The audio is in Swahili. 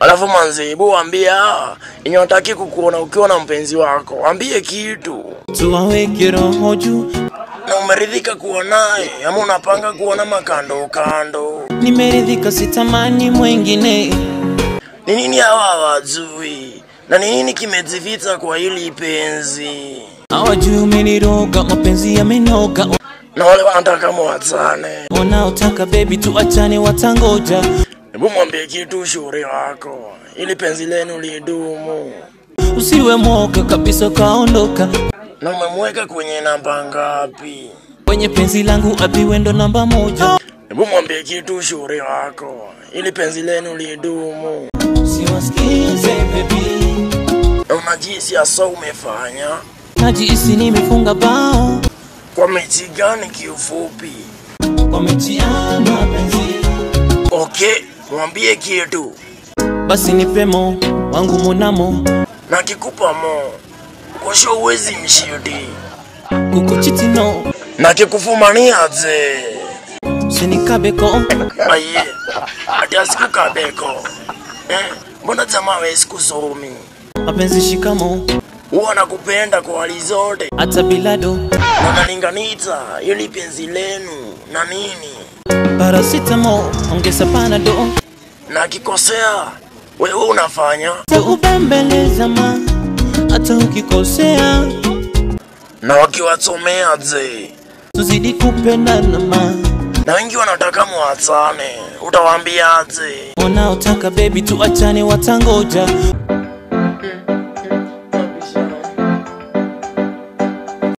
Alafu manzi, hebu waambie yenye wataki kukuona ukiwa na mpenzi wako, waambie kitu. Tuwaweke roho juu. Na umeridhika kuwa naye ama unapanga kuona makando kando? Nimeridhika, sitamani mwingine. Ni nini hawa hawajui? Na ni nini kimejificha kwa hili penzi? Hawajui umeniroga, mapenzi yamenoga. Na wale wanataka muachane, wanaotaka baby tuachane watangoja. Hebu mwambie kitu ushauri wako ili penzi lenu lidumu. Usiwe mwoga kabisa kaondoka. Na umemweka kwenye namba ngapi? Kwenye penzi langu abiwe ndo namba 1. Hebu mwambie kitu ushauri wako ili penzi lenu lidumu. Siwasikize baby. Na unajihisi hasa umefanya? Najihisi nimefunga bao. Kwa mechi gani kiufupi? Kwa mechi ya mapenzi. Okay, mwambie kitu. Basi nipe mo, wangu monamo. Na kikupa mo, kwa sure huwezi mshidi. Kukuchiti no. Na kikufumania je? Usinikabeko. Aye, ati asikukabeko. Mbona jamaa hawezi kusomi? Mapenzi shikamo. Huwa nakupenda kwa hali zote. Hata bila do. Na nalinganisha ili penzi lenu na nini? Paracetamol, ongeza panado. Na akikosea, wewe unafanya? Ubembeleza ma, hata ukikosea. Na wakiwasomea je? Tuzidi kupendana ma. Na wengi wanataka muachane, utawaambia aje? Wanaotaka baby tuachane watangoja.